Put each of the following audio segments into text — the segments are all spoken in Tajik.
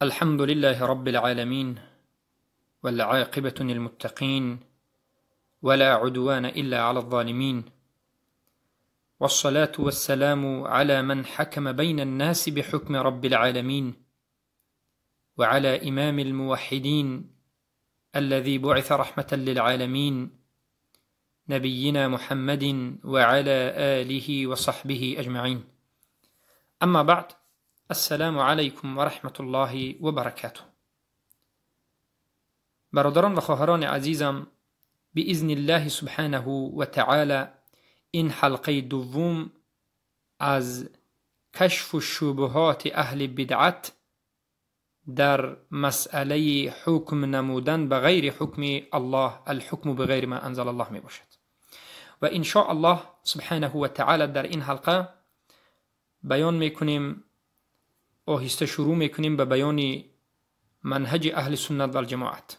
الحمد لله رب العالمين، والعاقبة للمتقين، ولا عدوان إلا على الظالمين، والصلاة والسلام على من حكم بين الناس بحكم رب العالمين، وعلى إمام الموحدين الذي بعث رحمة للعالمين، نبينا محمد وعلى آله وصحبه أجمعين. أما بعد، السلام علیکم و رحمت الله و برکاته. برادران و خواهران عزیزم، باذن الله سبحانه و تعالی این حلقه دوم از کشف شبهات اهل بدعت در مسئله حکم نمودن به غیر حکم الله، الحکم بغیر ما انزل الله می باشد. و ان شاء الله سبحانه و تعالی در این حلقه بیان میکنیم، آهسته شروع میکنیم به بیان منهج اهل سنت و الجماعت.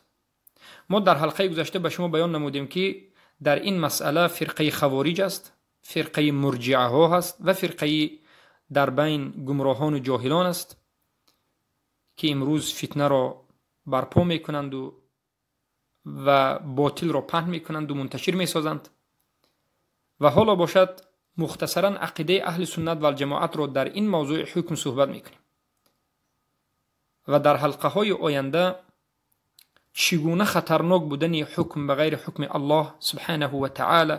ما در حلقه گذشته به شما بیان نمودیم که در این مسئله فرقه خوارج است، فرقه مرجعه ها هست و فرقه در بین گمراهان و جاهلان است که امروز فتنه را برپا میکنند و باطل را پهن میکنند و منتشر میسازند. و حالا باشد مختصرا عقیده اهل سنت و الجماعت را در این موضوع حکم صحبت میکنیم و در حلقه های آینده چگونه خطرناک بودن حکم به غیر حکم الله سبحانه و تعالی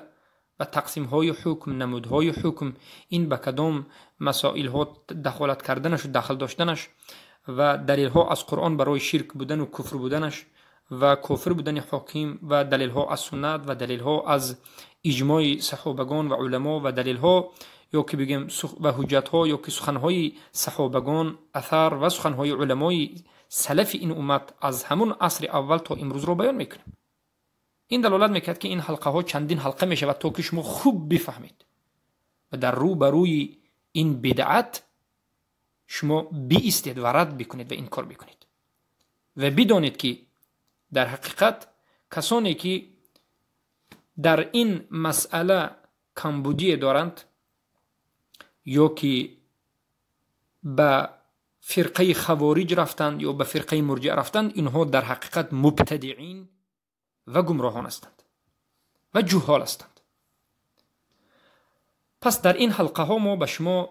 و تقسیم های حکم، نمودهای حکم، این به کدام مسائل ها دخالت کردنش و دخل داشتنش و دلیل ها از قرآن برای شرک بودن و کفر بودنش و کافر بودن حاکم و دلیل ها از سنت و دلیل ها از اجماع صحابگان و علما و دلیل ها یا که بگیم و حجت ها یا که سخن های صحابگان، اثر و سخن های علمای سلف این امت از همون عصر اول تا امروز رو بیان میکنیم. این دلالت میکرد که این حلقه ها چندین حلقه میشود تا که شما خوب بفهمید و در رو بروی این بدعت شما بیستید و رد بکنید و انکار بکنید و بدانید که در حقیقت کسانی که در این مسئله کمبودی دارند یا که به فرقه خوارج رفتند یا به فرقه مرجع رفتند، اینها در حقیقت مبتدعین و گمراهان هستند و جهال هستند. پس در این حلقه ها ما به شما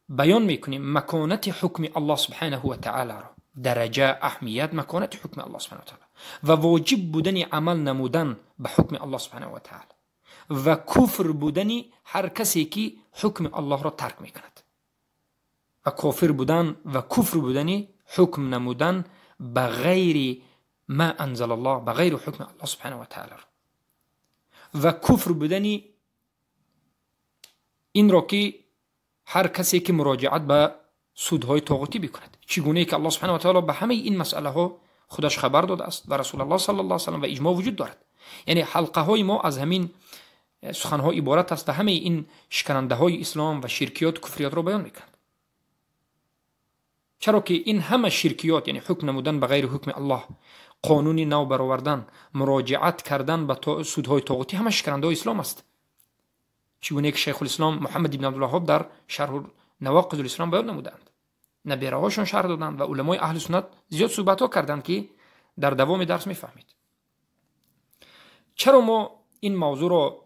بیان میکنیم مکانت حکم الله سبحانه و تعالی را، درجه، اهمیت، مکانت حکم الله سبحانه و تعالی و واجب بودن عمل نمودن به حکم الله سبحانه و تعالی و کفر بودن هر کسی که حکم الله را ترک میکند و کافر بودن و کفر بودن حکم نمودن به غیر ما انزل الله، به غیر حکم الله سبحانه و تعالی و کفر بودن این را که هر کسی که مراجعت به سودهای طاغوتی بکند، چگونه که الله سبحانه و تعالی به همه این مسئله ها خودش خبر داده است و رسول الله صلی الله علیه و سلم و اجماع وجود دارد. یعنی حلقه های ما از همین سخن ها عبارت است و همه این شکننده های اسلام و شرکیات و کفریات را بیان میکند. چرا که این همه شرکیات، یعنی حکم نمودن به غیر حکم الله، قانونی نو برآوردن، مراجعت کردن به سودهای طاغوتی، همه شکننده های اسلام است. چگونه که شیخ الاسلام محمد بن عبدالوهاب در شرح نواقض الاسلام بیان نمودند، نبیره هاشون شرح دادند و علمای اهل سنت زیاد صحبت ها کردند که در دوام درس میفهمید. چرا ما این موضوع را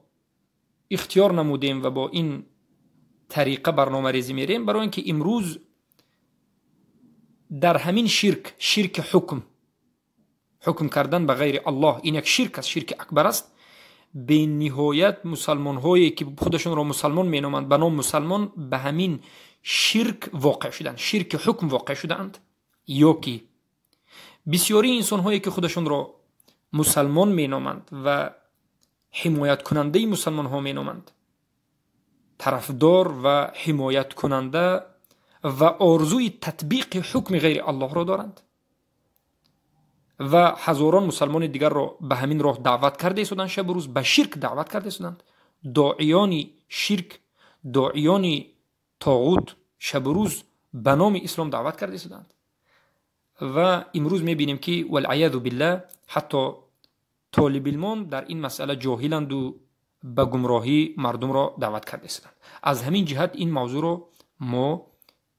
اختیار نمودیم و با این طریقه برنامه ریزی میریم؟ برای اینکه امروز در همین شرک، شرک حکم، حکم کردن به غیر الله، این یک شرک است، شرک اکبر است. به نهایت مسلمان هایی که خودشون را مسلمان مینامند، به نام مسلمان، به همین شرک واقع شدند، شرک حکم واقع شدند. یا که بسیاری انسان هایی که خودشون را مسلمان مینامند و حمایت کننده مسلمان ها مینامند، طرفدار و حمایت کننده و آرزوی تطبیق حکم غیر الله را دارند و هزاران مسلمان دیگر را به همین راه دعوت کرده ایستادند، شب و روز به شرک دعوت کرده ایستادند. داعیان شرک، داعیان طاغوت شب و روز به نام اسلام دعوت کرده ایستادند و امروز میبینیم که والعیاذ بالله حتی طالب علمان در این مسئله جاهلند و به گمراهی مردم را دعوت کرده ایستادند. از همین جهت این موضوع را ما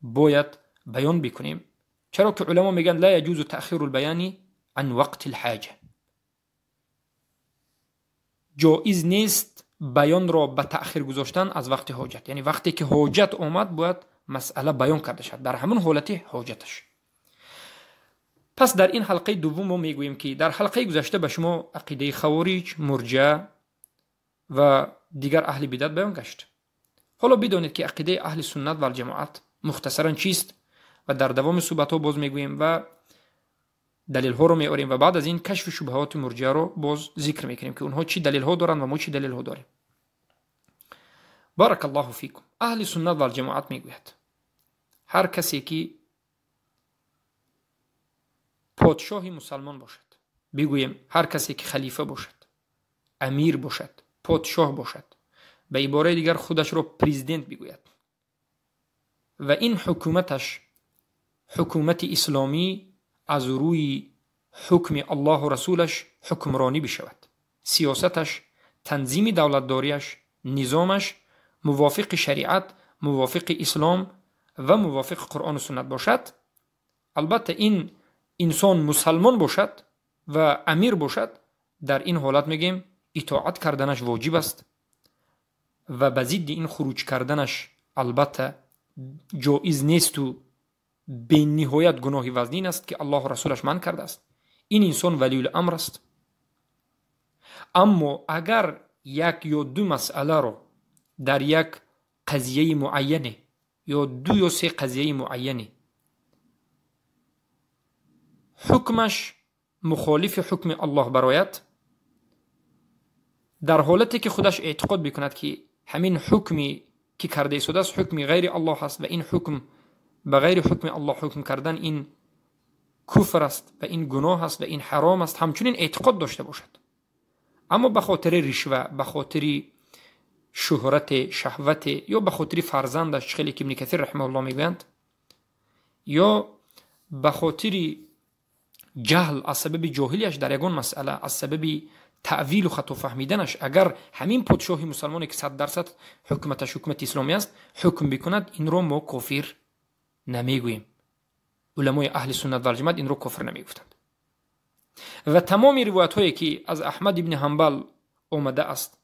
باید بیان بکنیم. چرا که علما میگن لا يجوز تأخیر البیان عن وقت الحاجه. جایز نیست بیان را به تأخیر گذاشتن از وقت حاجت. یعنی وقتی که حاجت آمد باید مسئله بیان کرده شد در همون حالت حاجتش. پس در این حلقه دوم ما میگوییم که در حلقه گذشته به شما عقیده خوارج، مرجع و دیگر اهل بدعت بیان گشت. حالا بدانید که عقیده اهل سنت و الجماعت مختصرا چیست و در دوام صحبت ها باز میگوییم و دلیل ها رو میاریم و بعد از این کشف شبهات مرجع رو باز ذکر میکنیم که اونها چی دلیل ها دارن و ما چی دلیل ها داریم. بارک الله فیکم. اهل سنت و الجماعت میگوید هر کسی که پادشاه مسلمان باشد، بگوییم هر کسی که خلیفه باشد، امیر باشد، پادشاه باشد، به عباره دیگر خودش را پرزیدنت بگوید و این حکومتش حکومت اسلامی از روی حکم الله و رسولش حکمرانی بشود، سیاستش، تنظیم دولتداریش، نظامش موافق شریعت، موافق اسلام و موافق قرآن و سنت باشد. البته این انسان مسلمان باشد و امیر باشد، در این حالت میگیم اطاعت کردنش واجب است و به ضد این خروج کردنش البته جایز نیست و به نهایت گناه وزنین است که الله و رسولش من کرده است. این انسان ولی الامر است. اما اگر یک یا دو مسئله رو در یک قضیه معینه یا دو یا سه قضیه معینه حکمش مخالف حکم الله براید، در حالتی که خودش اعتقاد بکند که همین حکمی که کرده ایستاده است حکم غیر الله است و این حکم به غیر حکم الله حکم کردن این کفر است و این گناه است و این حرام است، همچنین اعتقاد داشته باشد، اما به خاطر رشوه، به خاطر شهرت، شهوت یا به خاطر فرزندش، خیلی که ابن کثیر رحمه الله میگویند، یا به خاطر جهل، از سبب جاهلیش در یگان مسئله، از سبب تأویل و خطا فهمیدنش، اگر همین پادشاه مسلمانی که 100% حکومتش حکومت اسلامی است حکم بکند، این رو ما کافر نمیگوییم. علمای اهل سنت و الجماعت این رو کافر نمیگفتند. و تمام روایت هایی که از احمد ابن حنبل آمده است،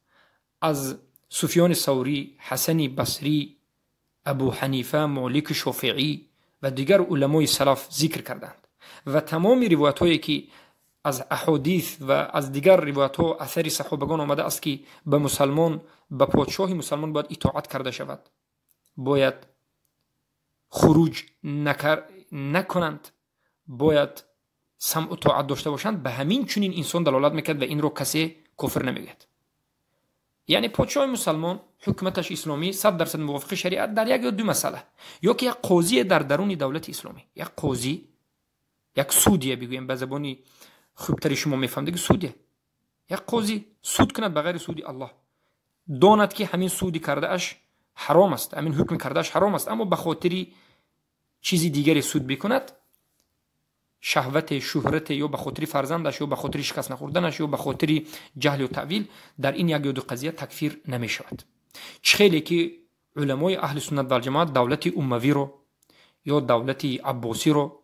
از سفیان ثوری، حسن بصری، ابو حنیفه، مالک، شافعی و دیگر علمای سلف ذکر کردند و تمام روایت هایی که از احادیث و از دیگر روایت ها اثر صحابگان آمده است که به مسلمان، به پادشاه مسلمان باید اطاعت کرده شود، باید خروج نکنند، باید سمع و طاعت داشته باشند، به همین چنین انسان دلالت میکرد و این رو کسی کفر نمیگوید. یعنی پادشاه مسلمان حکومتش اسلامی 100% موافق شریعت در یک یا دو مسئله، یا که یک قاضی در درون دولت اسلامی، یک قاضی، یک سودیه بگوییم به زبانی خوبتری شما میفهمید که سودیه، یک قاضی سود کند به غیر سودی الله، داند که همین سودی کرده اش حرام است، همین حکم کرده اش حرام است، اما به خاطر چیزی دیگری سود بکند، شهوت، شهرت، یا به خاطر فرزندش، یا به خاطر شکست نخوردنش، یا به خاطر جهل و تأویل، در این یک یا دو قضیه تکفیر نمی شود. خیلی که علمای اهل سنت و الجماعت دولت اموی رو یا دولت عباسی رو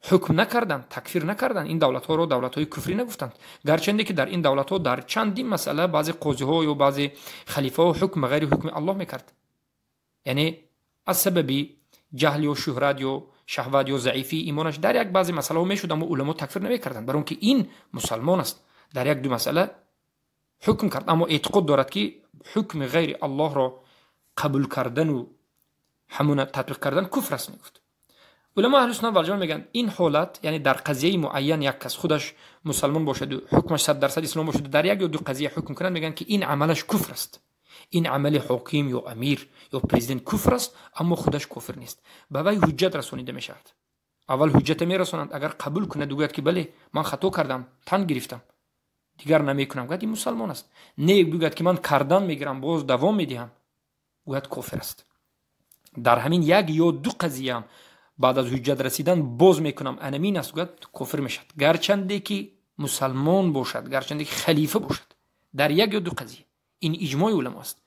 حکم نکردند، تکفیر نکردند، این دولت ها رو دولت های کفری نگفتند، گرچنده که در این دولت ها در چندین مسئله بعضی قاضی ها یا بعضی خلیفه ها حکم غیر حکم الله میکرد، یعنی از سبب جهل یا شهرت یا شهوت یا ضعیفی ایمانش در یک بعضی مسئله ها میشد، اما علما تکفیر نمیکردند، برای اینکه این مسلمان است، در یک دو مسئله حکم کرد، اما اعتقاد دارد که حکم غیر الله را قبول کردن و همون تطبیق کردن کفر است میگفت. علما اهل سنت و الجماعت میگن این حالت، یعنی در قضیه معین یک کس خودش مسلمان باشد و حکمش 100% اسلام باشد، در یک یا دو قضیه حکم کنند، میگن که این عملش کفر است، این عمل حاکم یا امیر یا پرزیدنت کفر است، اما خودش کفر نیست. به وی حجت رسانیده میشود. اول حجت میرسانند، اگر قبول کند گوید که بله من خطا کردم، تن گرفتم، دیگر نمیکنم، گوید این مسلمان است. نه بگوید که من کردن میگیرم باز دوام میدهم، گوید کفر است. در همین یک یا دو قضیه هم بعد از حجت رسیدن باز میکنم انمین است، گوید کفر میشد، گرچنده که مسلمان باشد، گرچنده که خلیفه باشد، در یک یا دو قضیه. این اجماع علما است.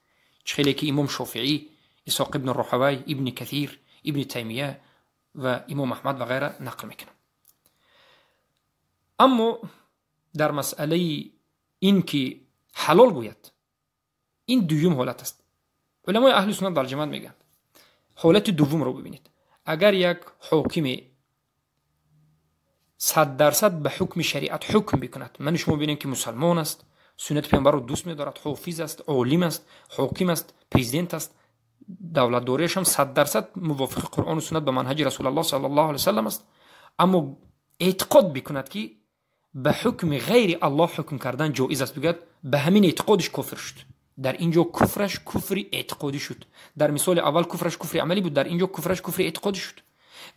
خیلی که امام شافعی، اسحاق ابن راهوی، ابن کثیر، ابن تیمیه و امام احمد و غیره نقل میکنند. اما در مسئله این که حلال گوید، این دوم حالت است. علمای اهل سنت در جماعت میگن حالت دوم رو ببینید. اگر یک حاکم 100% به حکم شریعت حکم بکند، من شما ببینیم که مسلمان است، سنت پیامبر رو دوست می‌دارد، حافظ است، عالم است، حاکم است، پرزیدنت است، دولت داریش هم 100% موافق قرآن و سنت به منهج رسول الله صلی الله علیه و سلم است، اما اعتقاد بکند که به حکم غیر الله حکم کردن جایز است، بگوید به همین اعتقادش کفر شد. در اینجا کفرش کفر اعتقادی شد. در مثال اول کفرش کفر عملی بود، در اینجا کفرش کفر اعتقادی شد.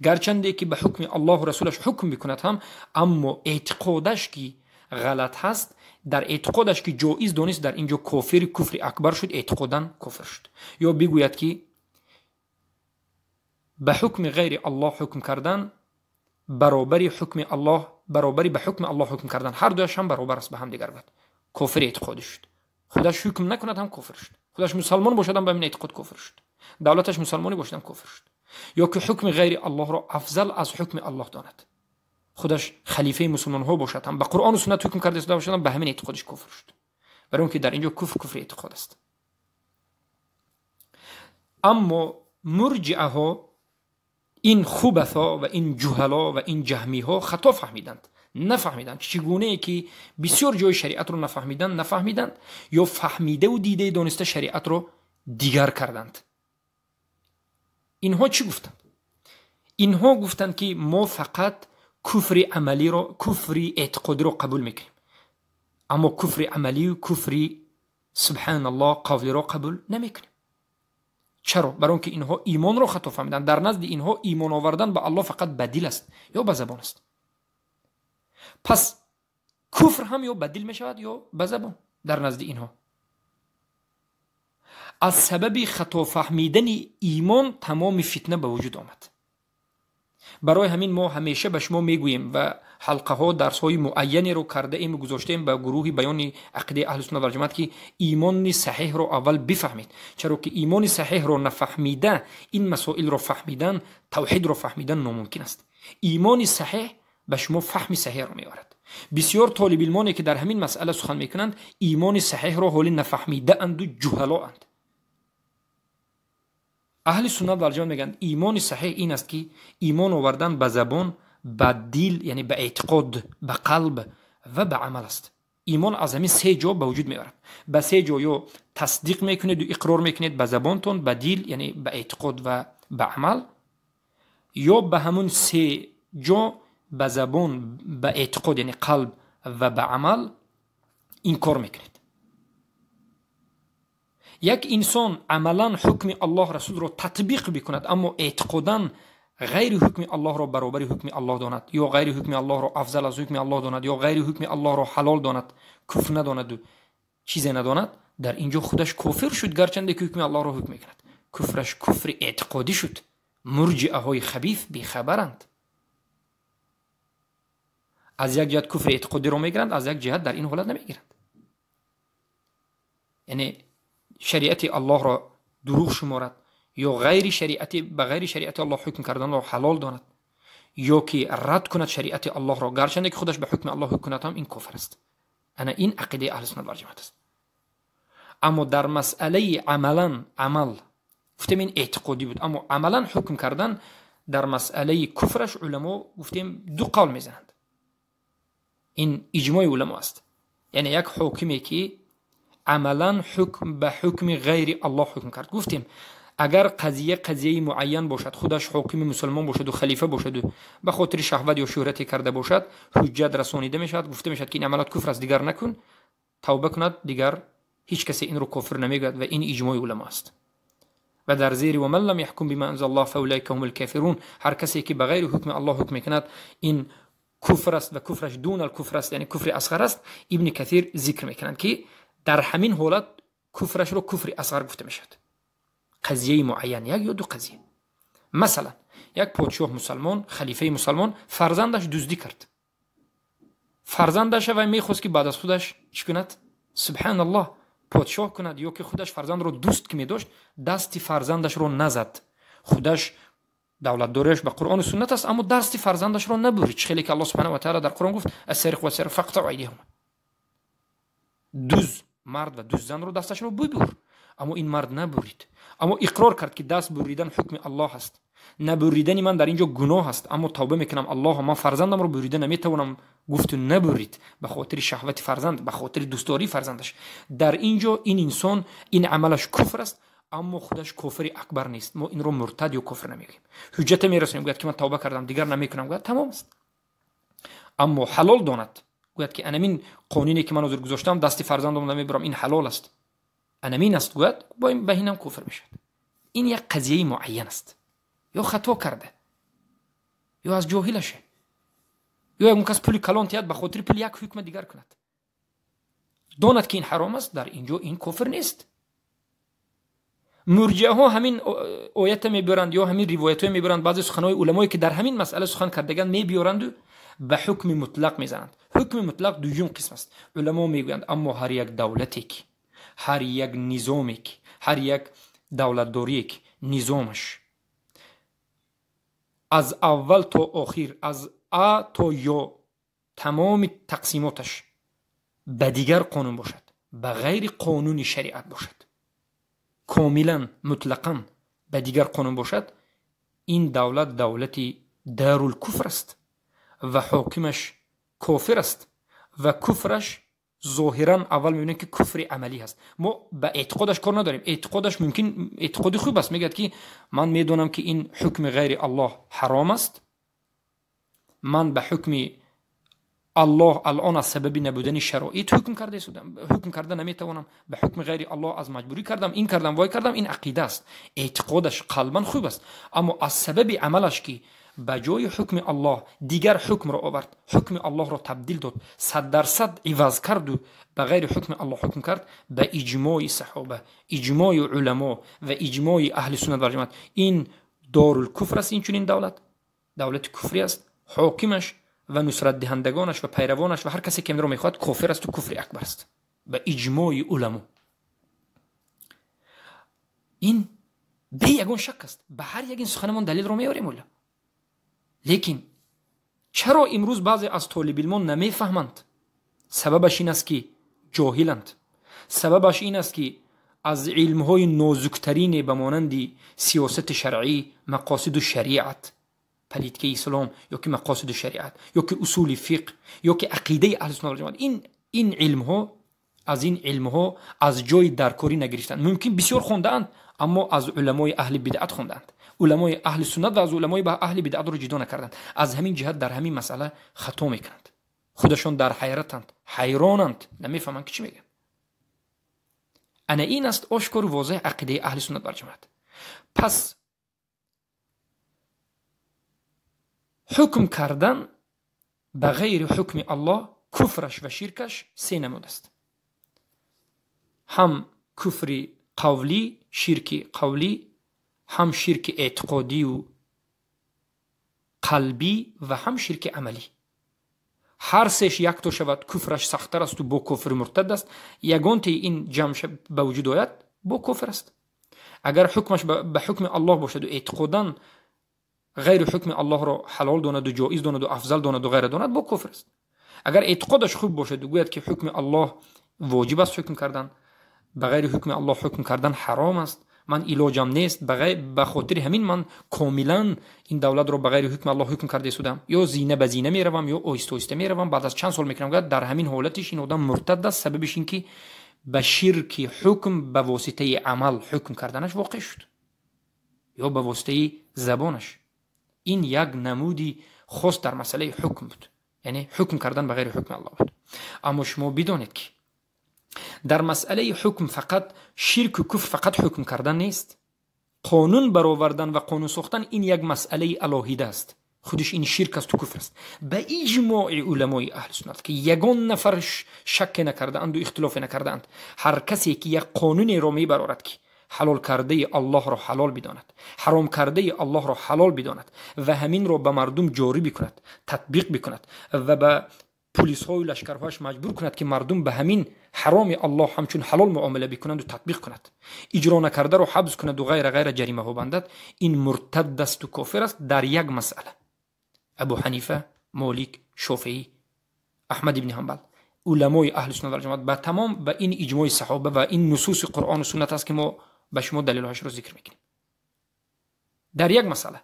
گرچنده که به حکم الله و رسولش حکم بکند هم، اما اعتقادش که غلط هست، در اعتقادش که جایز دانست، در اینجا کافر کفر اکبر شد، اعتقادا کفر شد. یا بگوید که به حکم غیر الله حکم کردن برابر حکم الله، برابری به حکم الله حکم کردن، هر دویش هم برابر است به هم دیگر بود، کافر اعتقادی شد. خودش حکم نکند هم کفر شد، خودش مسلمان باشد هم به همین اعتقاد کفر شد، دولتش مسلمانی باشد هم کفر شد. یا که حکم غیر الله را افضل از حکم الله داند، خودش خلیفه مسلمان ها باشد هم به قرآن و سنت حکم کرده باشد هم به همین اعتقادش کفر شد. برای اون که در اینجا کفر کفر اعتقاد است. اما مرجعه ها، این خبث ها و این جهلا و این جهمی ها خطا فهمیدند، نفهمیدند چگونه ای که بسیار جای شریعت رو نفهمیدند یا فهمیده و دیده دانسته شریعت رو دیگر کردند. اینها چی گفتند؟ اینها گفتند که ما فقط کفر عملی رو، کفر اعتقادی رو قبول میکنیم، اما کفر عملی و کفر سبحان الله قولی رو قبول نمیکنیم. چرا؟ برای اینکه اینها ایمان رو خطا فهمیدند. در نزد اینها ایمان آوردن به الله فقط بدیل است یا به زبان است. پس کفر هم یا بدیل می شود یا به زبان در نزد اینها. از سبب خطا فهمیدن ایمان تمام فتنه به وجود آمد. برای همین ما همیشه به شما میگوییم و حلقه ها درس های معینی رو کرده ایم و گذاشته ایم به گروه بیان عقیده اهل سنت و جماعت که ایمان صحیح رو اول بفهمید. چرا که ایمان صحیح رو نفهمیده این مسائل رو فهمیدن، توحید رو فهمیدن ناممکن است. ایمان صحیح به شما فهم صحیح رو میارد. بسیار طالب علمانی که در همین مسئله سخن میکنند ایمان صحیح رو حالی نفهمیده اند و جهلا اند. اهل سنت و جماعت میگن ایمان صحیح این است که ایمان آوردن به زبان، به دل یعنی به اعتقاد، به قلب و به عمل است. ایمان از همین سه جا به وجود میارد. به سه جا یا تصدیق میکنید و اقرار میکنید به زبانتون، به دل یعنی به اعتقاد و به عمل، یا به همون سه جا به زبان، به اعتقاد یعنی قلب و به عمل انکار میکنید. یک انسان عملا حکم الله رسول را تطبیق بکند اما اعتقادا غیر حکم الله را برابر حکم الله داند، یا غیر حکم الله را افضل از حکم الله داند، یا غیر حکم الله را حلال داند، کفر نداند و چیزی نداند، در اینجا خودش کافر شد گرچنده که حکم الله را حکم میکند. کفرش کفر اعتقادی شد. مرجئه های خبیث بیخبرند. از یک جهت کفر اعتقادی را میگیرند، از یک جهت در این حالت نمیگیرند. یعنی شریعت الله را دروغ شمارد یا غیر شریعت، به غیر شریعت الله حکم کردن را حلال داند، یا که رد کند شریعت الله را گرچنده که خودش به حکم الله حکم کند هم این کفر است. انا این عقیده اهل سنت و جماعت است. اما در مسئله عملا، عمل گفتیم این اعتقادی بود، اما عملا حکم کردن در مسئله کفرش علما گفتیم دو قول میزنند. این اجماع علما است. یعنی یک حاکمی که عملا حکم به حکم غیر الله حکم کرد. گفتیم اگر قضیه معین باشد، خودش حاکم مسلمان باشد و خلیفه باشد و به خاطر شهوت یا شهرت کرده باشد، حجت رسانیده میشود، گفته میشود که این عملات کفر است، دیگر نکن، توبه کند، دیگر هیچ کسی این رو کفر نمیگوید و این اجماع علما است. و در زیر و من لم يحكم بما انزل الله فاولئک هم الكافرون، هر کسی که به غیر حکم الله حکم میکند این کفر است و کفرش دون الکفر است، یعنی کفر اصغر است. ابن کثیر ذکر میکنند که در همین حالت کفرش رو کفر اصغر گفته میشد. قضیه معین، یک یا دو قضیه. مثلا یک پادشاه مسلمان، خلیفه مسلمان، فرزندش دزدی کرد. فرزندش و میخواست که بعد از خودش چی کند؟ سبحان الله، پادشاه کند، یا که خودش فرزند رو دوست که میداشت دست فرزندش رو نزد، خودش Давлатдориаш ба Қуръону суннат аст, аммо дасти фарзандашро набурид. Чӣ хеле ки Аллоҳ субҳанаҳу ва таъала дар Қуръон гуфт: السارق والسارقة فاقطعوا أيديهما. Дуз мард ва дуз занро дасташро бибур. Аммо ин мард набурид. Аммо иқрор кард, ки даст буридан ҳукми Аллоҳ аст. Набуридани ман дар ин ҷо гуноҳ аст, аммо тавба мекунам. Аллоҳ, ман фарзандамро бурида наметавонам. Гуфту набурид ба хотири шаҳвати фарзанд, ба хотири дӯстдории фарзандаш. Дар ин ҷо ин инсон ин амалаш куфр аст, аммо худаш кофири акбар нест. Мо инро муртад ё кофир намегӯем. Ҳуҷҷата мерасонем, гӯяд ки ман тавба кардам, дигар намекунам, гӯяд тамом аст. Аммо ҳалол донад, гӯяд ки анамин қонуне ки ман ҳозир гузоштам, дасти фарзандам намебурам, ин ҳалол аст, анамин аст, гӯяд, ба инам кофир мешавад. Ин як қазияи муайян аст. Ё хато карда, ё аз ҷоҳилаше, ё ягон кас пули калон тиҳад, ба хотири пул як ҳукма дигар кунад, донад ки ин ҳаром аст, дар ин ҷо ин кофир нест. Мурҷиаҳо ҳамин оята мебиёранд ё ҳамин ривоятҳое мебиёранд, баъзе суханҳои уламое ки дар ҳамин масъала сухан кардаган мебиёранду ба ҳукми мутлақ мезананд. Ҳукми мутлақ дуюм қисм аст. Уламо мегӯянд, аммо ҳар як давлате ки, ҳар як низоме ки, ҳар як давлатдорие ки низомаш аз аввал то охир, аз а то ё, тамоми тақсимоташ ба дигар қонун бошад, ба ғайри қонуни шариат бошад, комилан мутлақан ба дигар қонун бошад, ин давлат давлати дарулкуфр аст ва ҳокимаш кофир аст ва куфраш зоҳиран аввал мебинем ки куфри амалӣ ҳаст. Мо ба эътиқодаш кор надорем. Эътиқодаш мумкин эътиқоди хуб аст, мегӯяд ки ман медонам ки ин ҳукми ғайри Аллоҳ ҳаром аст, ман ба ҳукми Аллоҳ алон аз сабаби набудани шароит ҳукм карда истодам, ҳукм карда наметавонам, ба ҳукми ғайри Аллоҳ аз маҷбурӣ кардам, ин кардам, вой кардам. Ин ақида аст, эътиқодаш қалбан хуб аст, аммо аз сабаби амалаш ки ба ҷои ҳукми Аллоҳ дигар ҳукмро овард, ҳукми Аллоҳро табдил дод, 100% иваз карду ба ғайри ҳукми Аллоҳ ҳукм кард, ба иҷмои саҳоба, иҷмои уламо ва иҷмои аҳли суннат вал ҷамоат ин дорулкуфр аст. Инчунин давлат давлати куфрӣ аст, ҳокимаш ва нусратдиҳандагонаш ва пайравонаш ва ҳар касе ки инро мехоҳад кофир асту куфри акбар аст ба иҷмои уламо. Ин бе ягон шак аст. Ба ҳар як ин суханамон далелро меорем. Ула лекин чаро имрӯз баъзе аз толибилмон намефаҳманд? Сабабаш ин аст ки ҷоҳиланд. Сабабаш ин аст ки аз илмҳои нозуктарине ба монанди сиёсати шаръӣ, мақосиду шариат, политикаи ислом ё ки мақосиду шариат ё ки усули фиқҳ ё ки ақидаи аҳли суннат вал ҷамоат, ин илмҳо аз ин илмҳо аз ҷои даркорӣ нагирифтанд. Мумкин бисёр хондаанд, аммо аз уламои аҳли бидъат хондаанд. Уламои аҳли суннат ва аз уламои аҳли бидъатро ҷудо накарданд. Аз ҳамин ҷиҳат дар ҳамин масъала хато мекунанд. Худашон дар ҳайратанд, ҳайронанд, намефаҳманд ки чӣ мегӯянд. Ана ин аст ошкору возеҳ ақидаи аҳли суннат вал ҷамоат. Пас ҳукм кардан ба ғайри ҳукми Аллоҳ куфраш ва ширкаш се намуд аст. Ҳам куфри қавлӣ, ширки қавлӣ, ҳам ширки эътиқодию қалбӣ ва ҳам ширки амалӣ. Ҳар сеш якто шавад, куфраш сахттар асту бо кофири муртад аст. Ягонтаи ин ҷамъ ба вуҷуд ояд, бо кофир аст. Агар ҳукмаш ба ҳукми Аллоҳ бошаду эътиқодан ғайри ҳукми Аллоҳро ҳалол донаду ҷоиз донаду афзал донаду ғайра донад, бо кофир аст. Агар эътиқодаш хуб бошаду гӯяд ки ҳукми Аллоҳ воҷиб аст ҳукм кардан, ба ғайри ҳукми Аллоҳ ҳукм кардан ҳаром аст, ман илоҷам нест, ба хотири ҳамин ман комилан ин давлатро ба ғайри ҳукми Аллоҳ ҳукм карда истодам, ё зина ба зина меравам, ё оҳиста оҳиста меравам, баъд аз чанд сол мекунам, гӯяд дар ҳамин ҳолатиш ин одам муртад аст. Сабабиш ин ки ба ширки ҳукм ба воситаи амал ҳукм карданаш воқеъ шуд ё ба воситаи забонаш. Ин як намуди хос дар масъалаи ҳукм буд, яъне ҳукм кардан ба ғайри ҳукми Аллоҳ буд. Аммо шумо бидонед ки дар масъалаи ҳукм фақат ширку куфр фақат ҳукм кардан нест. Қонун баровардан ва қонун сохтан ин як масъалаи алоҳида аст. Худиш ин ширк асту куфр аст ба иҷмои уламои аҳли суннат, ки ягон нафар шакке накардаанду ихтилофе накардаанд. Ҳар касе ки як қонунеро мебарорад ки ҳалол кардаи Аллоҳро ҳалол бидонад, ҳаром кардаи Аллоҳро ҳалол бидонад ва ҳаминро ба мардум ҷорӣ бикунад, татбиқ бикунад ва ба пулисҳою лашкарҳояш маҷбур кунад, ки мардум ба ҳамин ҳароми Аллоҳ ҳамчун ҳалол муомила бикунанду татбиқ кунад, иҷро накардаро ҳабс кунаду ғайра ғайра ҷаримаҳо бандад, ин муртад асту кофир аст дар як масъала. Абу Ҳанифа, Молик, Шофеӣ, Аҳмад ибни Ҳанбал, уламои аҳли суннат вал ҷамоат ба тамом ба ин иҷмои саҳоба ва ин нусуси Қуръону суннат аст, ки мо ба шумо далелҳояшро зикр мекунем. Дар як масъала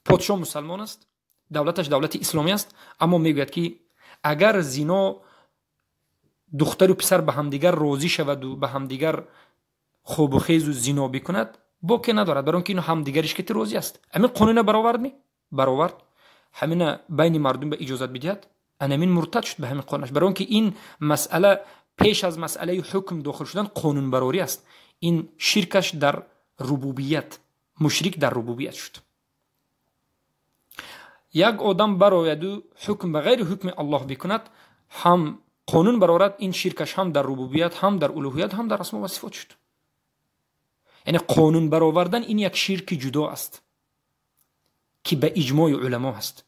подшоҳ мусалмон аст, давлаташ давлати исломӣ аст, аммо мегӯяд, ки агар зино духтару писар ба ҳамдигар розӣ шаваду ба ҳамдигар хобухезу зино бикунад, боке надорад, барои он ки ино ҳамдигариш ки розӣ аст. Ҳамин қонуна баровард ми? Баровард. Ҳамина байни мардум ба иҷозат бидиҳад, анамин муртад шуд ба ҳамин қонунаш, барои он ки ин масъала пеш аз масъалаи ҳукм дохил шудан қонунбарорӣ аст. Ин ширкаш дар рубубият, мушрик дар рубубият шуд. Як одам барояду ҳукм ба ғайри ҳукми Аллоҳ бикунад, ҳам қонун барорад, ин ширкаш ҳам дар рубубият, ҳам дар улуҳият, ҳам дар асмо ва сифот шуд. Яъне қонун баровардан ин як ширки ҷудо аст, ки ба иҷмои уламо ҳаст.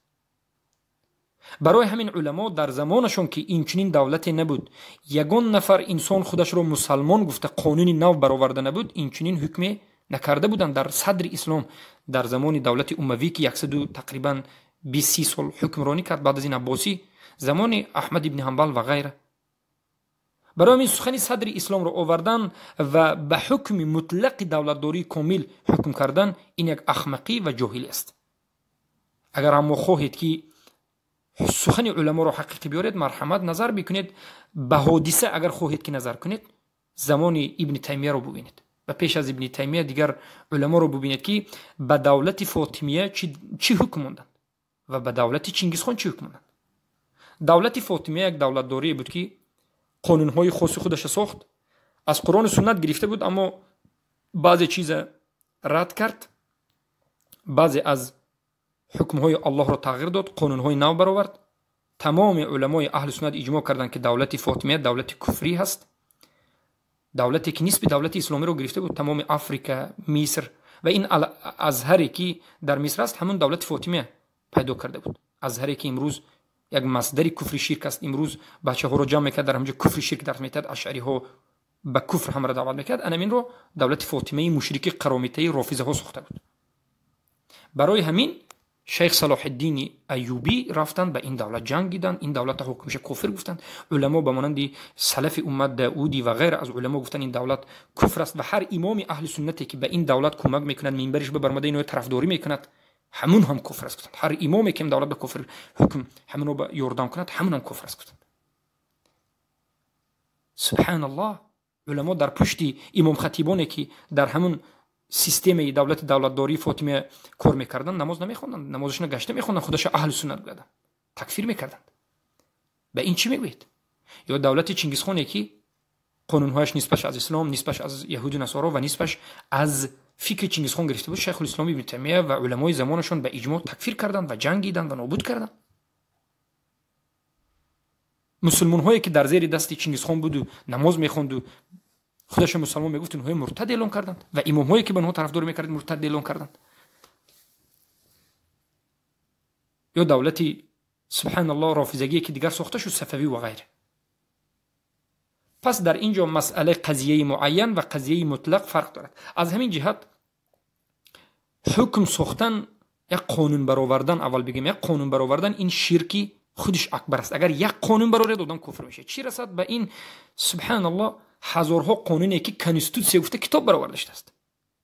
Барои ҳамин уламо дар замонашон, ки инчунин давлате набуд, ягон нафар инсон худашро мусалмон гуфта қонуни нав бароварда набуд, инчунин ҳукме накарда буданд дар садри ислом, дар замони давлати умавӣ, ки яксаду тақрибан 20-30 сол ҳукмронӣ кард, баъд аз ин Аббосӣ, замони Аҳмад ибни Ҳанбал ва ғайра. Барои ҳамин сухани садри исломро овардан ва ба ҳукми мутлақи давлатдории комил ҳукм кардан ин як ахмақӣ ва ҷоҳилӣ аст. Агар ҳам мо хоҳед, ки сухани уламоро ҳақиқӣ биёред, марҳамат, назар бикунед ба ҳодиса. Агар хоҳед, ки назар кунед, замони Ибни Таймияро бубинед ва пеш аз Ибни Таймия дигар уламоро бубинед, ки ба давлати Фотимия чӣ ҳукм монданд ва ба давлати Чингизхон чӣ ҳукм монданд. Давлати Фотимия як давлатдорие буд, ки қонунҳои хоси худаша сохт, аз Қуръону суннат гирифта буд, аммо баъзе чиза рад кард, баъзе аз ҳукмҳои Аллоҳро тағйир дод, қонунҳои нав баровард. Тамоми уламои аҳли суннат иҷмоъ карданд, ки давлати Фотимия давлати куфрӣ ҳаст, давлате ки нисби давлати исломиро гирифта буд, тамоми Африка, Миср ва ин Азҳаре, ки дар Миср аст, ҳамон давлати Фотимия пайдо карда буд. Азҳаре, ки имрӯз як масдари куфри ширк аст, имрӯз бачаҳоро ҷамъ мекард, дар ҳамҷо куфри ширк дарс метиҳад, ашъариҳо ба куфр ҳамра даъват мекард. Анаминро давлати Фотимаи мушрики қаромитаи рофизаҳо сохта буд. Барои ҳамин шайх Салоҳиддини Аюбӣ рафтанд, ба ин давлат ҷангиданд, ин давлата ҳукмша кофир гуфтанд. Уламо ба монанди салафи уммат Даудӣ ва ғайра аз уламо гуфтанд, ин давлат куфр аст ва ҳар имоми аҳли суннате, ки ба ин давлат кӯмак мекунад, минбариш бабармада ино тарафдорӣ мекунад, ҳамун ҳам куфр аст гуфтанд. Ҳар имоме, ки давлат ба куфр ҳукм ҳамунро ба ёрдам кунад, ҳамун ҳам куфр аст гуфтанд. Субҳаналлоҳ, уламо дар пушти имомхатибоне, ки дар ҳамун системаи давлати давлатдории Фотимия кор мекарданд, намоз намехонданд, намозашона гашта мехонданд, худаша аҳли суннат гӯяданд, такфир мекарданд. Ба ин чӣ мегӯед? Ё давлати Чингизхоне, ки қонунҳояш нисбаш аз ислом, нисбаш аз яҳуду насоро ва нисбаш аз фикри Чингизхон гирифта буд, Шайхулислом Ибни Таймия ва уламои замонашон ба иҷмоъ такфир карданд ва ҷангиданд ва нобуд карданд. Мусулмонҳое, ки дар зери дасти Чингизхон буду намоз мехонду худаша мусалмон мегуфт, онҳои муртад эълон карданд ва имомҳое, ки ба онҳо тарафдорӣ мекард, муртад эълон карданд. Ё давлати, субҳаналлоҳ, рофизагие, ки дигар сохта шуд, Сафавӣ ва ғайра. Пас дар ин ҷо масъалаи қазияи муайян ва қазияи мутлақ фарқ дорад. Аз ҳамин ҷиҳат ҳукм сохтан, як қонун баровардан, аввал бигем, як қонун баровардан ин ширки худиш акбар аст. Агар як қонун бароред, одам куфр мешавад. Чӣ расад ба ин, субҳаналлоҳ, ҳазорҳо қонуне, ки конститутсия гуфта китоб бароварда шудааст.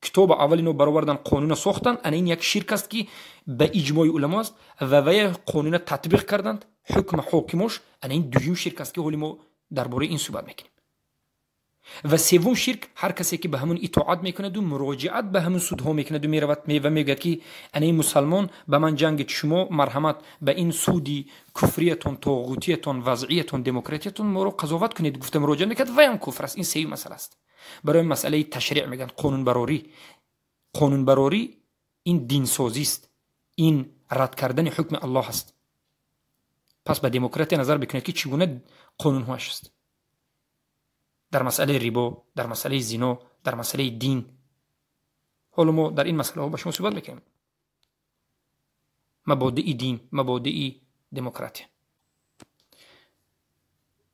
Китоба аввал ино баровардан, қонуна сохтан, ана ин як ширк аст, ки ба иҷмои уламо аст, ва вая қонуна татбиқ карданд, ҳукма ҳокимош, ана ин дуюм ширк аст, ки ҳоли мо дар бораи ин суҳбат мекунем. Ва севум ширк, ҳар касе, ки ба ҳамун итоат мекунаду муроҷиат ба ҳамун судҳо мекунаду меравад ва мегӯяд, ки ана ин мусалмон ба ман ҷангид, шумо марҳамат, ба ин суди куфриятон, тоғутиятон, вазъиятон, демократиятон моро қазоват кунед гуфта муроҷиат мекард, ваям куфр аст. Ин сеюм масъала аст. Барои масъалаи ташриъ мегӯянд қонунбарорӣ. Қонунбарорӣ ин динсозист, ин рад кардани ҳукми Аллоҳ аст. Пас ба демократия назар бикунед, ки чӣ гуна қонунҳояш аст дар масъалаи рибо, дар масъалаи зино, дар масъалаи дин. Ҳоло мо дар ин масъалаҳо ба шумо суҳбат мекунем, мабодии дин, мабодии демократия.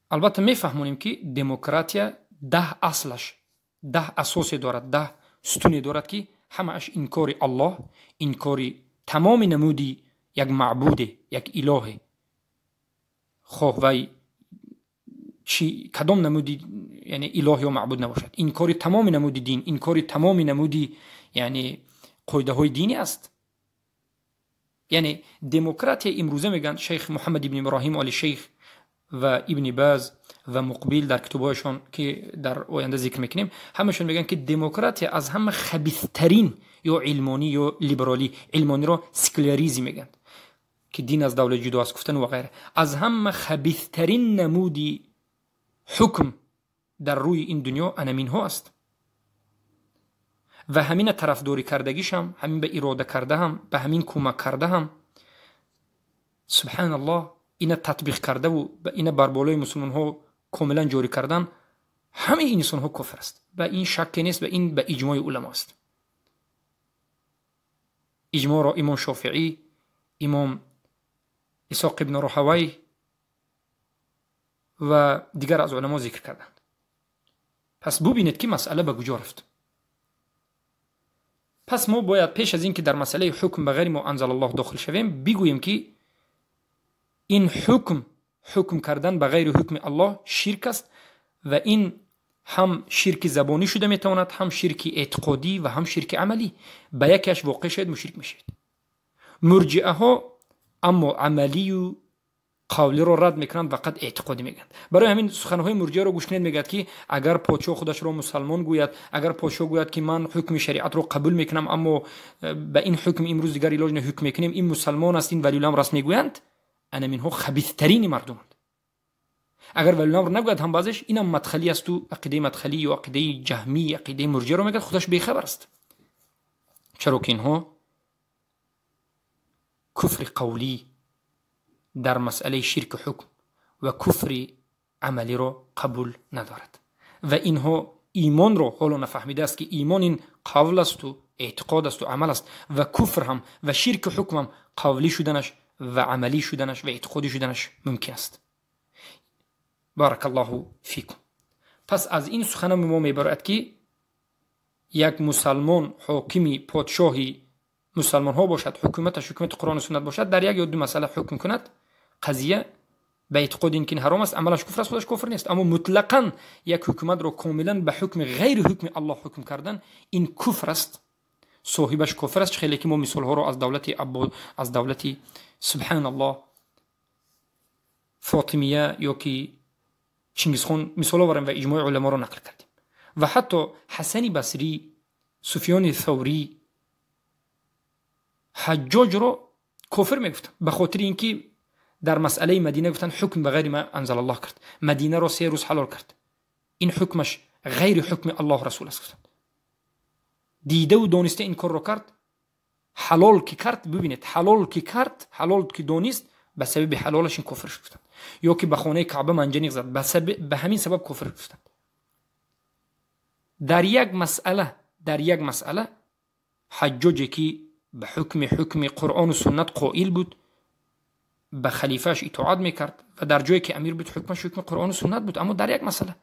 Албатта мефаҳмонем, ки демократия 10 аслаш, 10 асосе дорад, 10 сутуне дорад, ки ҳамааш инкори Аллоҳ, инкори тамоми намуди як маъбуде, як илоҳе, хоҳ вай чи кадом намуди, яъне илоҳ ё маъбуд набошад, инкори тамоми намуди дин, инкори тамоми намуди, яъне қоидаҳои динӣ аст. Яъне демократия имрӯза, мегӯянд шейх Муҳаммад ибни Иброҳим Оли Шейх ва Ибни Баз ва Муқбил дар китобҳояшон, ки дар оянда зикр мекунем, ҳамашон мегӯянд, ки демократия аз ҳама хабистарин ё илмонӣ ё либералӣ, илмониро секуляризм мегӯянд, ки дин аз давлат ҷудо аст гуфтан ва ғайра, аз ҳама хабистарин намуди ҳукм дар рӯи ин дунё анаминҳо аст. Ва ҳамина тарафдорӣ кардагишам, ҳамин ба ирода кардаҳам, ба ҳамин кӯмак кардаҳам, субҳаналлоҳ, ина татбиқ кардаву ина бар болои мусулмонҳо комилан ҷорӣ кардан, ҳамаи инсонҳо кофир аст. Ба ин шакке нест ва ин ба иҷмои уламо аст. Иҷмоъро имом Шофиӣ, имом Исоқ ибн Роҳавай ва дигар аз уламо зикр карданд. Пас бубинед, ки масъала ба куҷо рафт. Пас мо бояд пеш аз ин ки дар масъалаи ҳукм ба ғайри мо анзалаллоҳ дохил шавем, бигӯем, ки ин ҳукм, ҳукм кардан ба ғайри ҳукми Аллоҳ, ширк аст ва ин ҳам ширки забонӣ шуда метавонад, ҳам ширки эътиқодӣ ва ҳам ширки амалӣ. Ба якеаш воқеъ шавед, мушрик мешавед. Мурҷиаҳо аммо амалию қавлиро рад мекунанд, фақат эътиқодӣ мегӯянд. Барои ҳамин суханҳои мурҷиаро гӯш кунед, мегӯяд, ки агар подшоҳ худашро мусалмон гӯяд, агар подшоҳ гӯяд, ки ман ҳукми шариатро қабул мекунам, аммо ба ин ҳукм имрӯз дигар илоҷ не, ҳукм мекунем, ин мусалмон аст, ин валиуламр аст, мегӯянд, анаминҳо хабистарини мардуманд. Агар валиуламр нагӯяд ҳам, баъзеш инам мадхалӣ асту ақидаи мадхалӣ ё ақидаи ҷаҳмӣ, ақидаи мурҷиаро мегӯяд, худаш бехабар аст. Чаро ки инҳо куфри қавлӣ дар масъалаи ширки ҳукм ва куфри амалиро қабул надорад ва инҳо имонро ҳоло нафаҳмидааст, ки имон ин қавл асту эътиқод асту амал аст ва куфр ҳам ва ширки ҳукм ҳам қавлӣ шуданаш ва амалӣ шуданаш ва эътиқодӣ шуданаш мумкин аст. Баракаллоҳу фикум. Пас аз ин суханам мо мебарояд, ки як мусалмон ҳокими подшоҳи мусалмонҳо бошад, ҳукуматаш ҳукумати Қуръону суннат бошад, дар як ё ду масъала ҳукм кунад, қазия ба эътиқоди ин ки ҳаром аст, амалаш куфр аст, худаш кофир нест. Аммо мутлақан як ҳукуматро комилан ба ҳукми ғайри ҳукми Аллоҳ ҳукм кардан, ин куфр аст, соҳибаш кофир аст. Хеле ки мо мисолҳоро аз давлати Аббо, аз давлати, субҳаналлоҳ, Фотимия ё ки Чингизхон мисол оварем ва иҷмои уламоро нақл кардем. Ва ҳатто Ҳасани Басрӣ, Суфёни Фаврӣ Ҳаҷҷоҷро кофир мегуфтанд, ба хотири ин ки дар масъалаи Мадина гуфтанд, ҳукм ба ғайри ма анзалаллоҳ кард, Мадинаро 3 рӯз ҳалол кард, ин ҳукмаш ғайри ҳукми Аллоҳ, расул аст, гуфтанд. Дидаву дониста ин корро кард, ҳалол ки кард, бибинед, ҳалол ки кард, ҳалол ки донист, ба сабаби ҳалолаш ин кофир шуд, гуфтанд. Ё ки ба хонаи Каъба манҷаниқ зад, ба ҳамин сабаб кофир гуфтанд. Дар як масъала, дар як масъала Ҳаҷҷоҷе, ки ба ҳукми Қуръону суннат қоил буд, ба халифааш итоат мекард ва дар ҷое ки амир буд, ҳукмаш ҳукми Қуръону суннат буд, аммо дар як масъала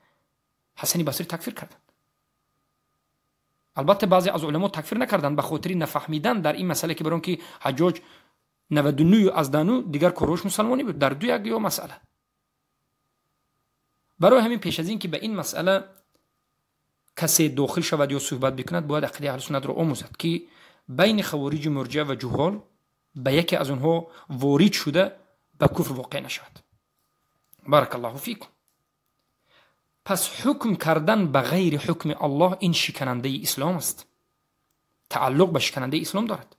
Ҳасани Басрӣ такфир карданд. Албатта, баъзе аз уламо такфир накарданд ба хотири нафаҳмидан дар ин масъала, ки барон ки Ҳаҷҷоҷ 99 аз дану дигар корҳош мусалмонӣ буд дар ду як ё масъала. Барои ҳамин пеш аз ин ки ба ин масъала касе дохил шавад ё суҳбат бикунад, бояд ақидаи аҳли суннатро омӯзад, ки байни хавориҷи, мурҷиа ва ҷуҳол ба яке аз онҳо ворид шуда ба куфр воқеъ нашавад. Баракаллоҳу фикум. Пас ҳукм кардан ба ғайри ҳукми Аллоҳ, ин шиканандаи ислом аст, тааллуқ ба шиканандаи ислом дорад.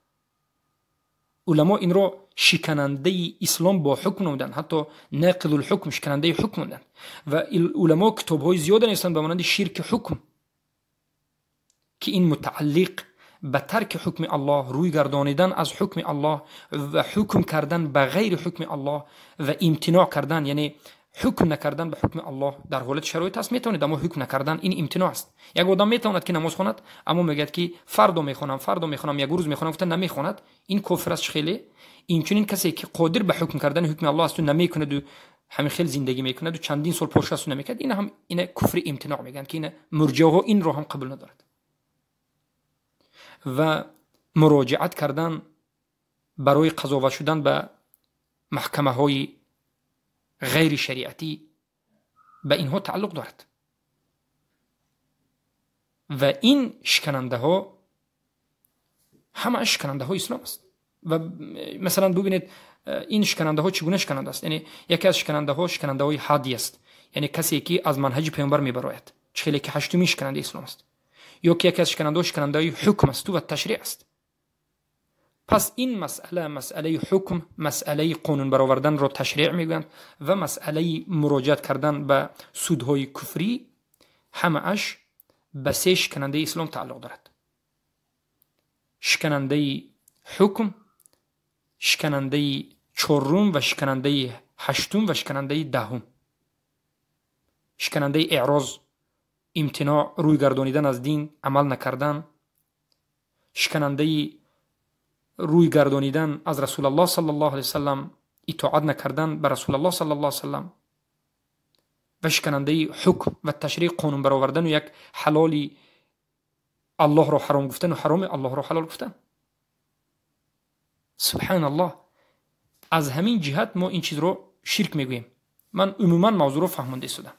Уламо инро шиканандаи ислом бо ҳукм намуданд, ҳатто нақидул ҳукм, шиканандаи ҳукм намуданд. Ва уламо китобҳои зиёде нависанд ба монанди ширки ҳукм, ки ин мутааллиқ ба тарки ҳукми Аллоҳ, рӯй гардонидан аз ҳукми Аллоҳ ва ҳукм кардан ба ғайри ҳукми Аллоҳ ва имтиноъ кардан, яъне ҳукм накардан ба ҳукми Аллоҳ. Дар ҳолати шароит аст, метавонед, аммо ҳукм накардан, ин имтиноъ аст. Як одам метавонад, ки намоз хонад, аммо мегӯяд, ки фардо мехонам, фардо мехонам, як рӯз мехонам, гуфта намехонад, ин кофир аст. Хеле инчунин касе ки қодир ба ҳукм кардани ҳукми Аллоҳ асту намекунаду ҳамин хел зиндагӣ мекунад ва чандин сол пошасу намекунад, ина ҳам ина куфри имтиноъ мегӯянд, ки ина мурҷиаҳо инро ҳам қабул надорад. Ва муроҷиат кардан барои қазоват шудан ба маҳкамаҳои ғайри шариатӣ ба инҳо тааллуқ дорад. Ва ин шиканандаҳо ҳама шиканандаҳои ислом аст. Ва масалан бубинед, ин шиканандаҳо чӣ гуна шикананда аст. Яъне яке аз шиканандаҳо шиканандаҳои ҳадди аст, яъне касе ки аз манҳаҷи паёмбар мебарояд, чӣ хеле ки ҳаштумин шиканандаи ислом аст. Ё ки яке аз шиканандаҳо шиканандаҳои ҳукм асту ва ташриъ аст. Пас ин масъала, масъалаи ҳукм, масъалаи қонун бароварданро ташриъ мегӯянд ва масъалаи муроҷиат кардан ба судҳои куфрӣ ҳамааш ба се шиканандаи ислом тааллуқ дорад: шиканандаи ҳукм, шиканандаи чорум ва шиканандаи ҳаштум ва шиканандаи даҳум. Шиканандаи эъроз, имтиноъ, рӯй гардонидан аз дин, амал накардан, шиканандаи рӯй гардонидан аз Расулаллоҳ саллаллоҳу алайҳи васаллам, итоат накардан ба Расулаллоҳ саллаллоҳу алайҳи васаллам ва шиканандаи ҳукм ва ташриъ, қонун баровардану як ҳалоли Аллоҳро ҳаром гуфтану ҳароми Аллоҳро ҳалол гуфтан. Субҳаналлоҳ. Аз ҳамин ҷиҳат мо ин чизро ширк мегӯем. Ман умуман мавзӯъро фаҳмонда истодам,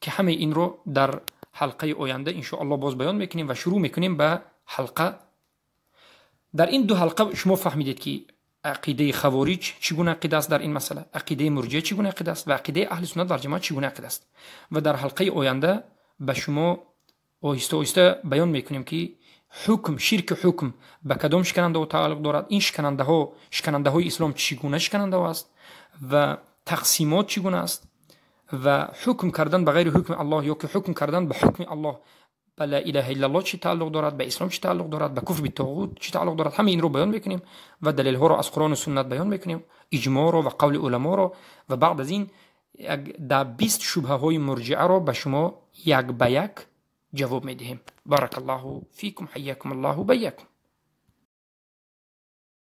ки ҳамаи инро дар ҳалқаи оянда иншоаллоҳ боз баён мекунем ва шурӯъ мекунем ба ҳалқа. Дар ин ду ҳалқа шумо фаҳмидед, ки ақидаи хавориҷ чӣ гуна ақида аст дар ин масъала, ақидаи мурҷиа чӣ гуна ақида аст ва ақидаи аҳли суннат вал ҷамоат чӣ гуна ақида аст. Ва дар ҳалқаи оянда ба шумо оҳиста оҳиста баён мекунем, ки ҳукм, ширки ҳукм ба кадом шиканандаҳо тааллуқ дорад, ин шиканандаҳо, шиканандаҳои ислом чӣ гуна шиканандаҳо аст ва тақсимот чӣ гуна аст ва ҳукм кардан ба ғайри ҳукми Аллоҳ ё ки ҳукм кардан ба ҳукми Аллоҳ ба ла илаҳа иллаллоҳ чӣ тааллуқ дорад, ба ислом чӣ тааллуқ дорад, ба куфр битоғут чӣ тааллуқ дорад. Ҳамаи инро баён мекунем ва далелҳоро аз Қуръону суннат баён мекунем, иҷмоъро ва қавли уламоро, ва баъд аз ин да 20 шубҳаҳои мурҷиаро ба шумо як ба як ҷавоб медиҳем. Баракаллоҳу фикум, ҳайякум аллоҳу байякум.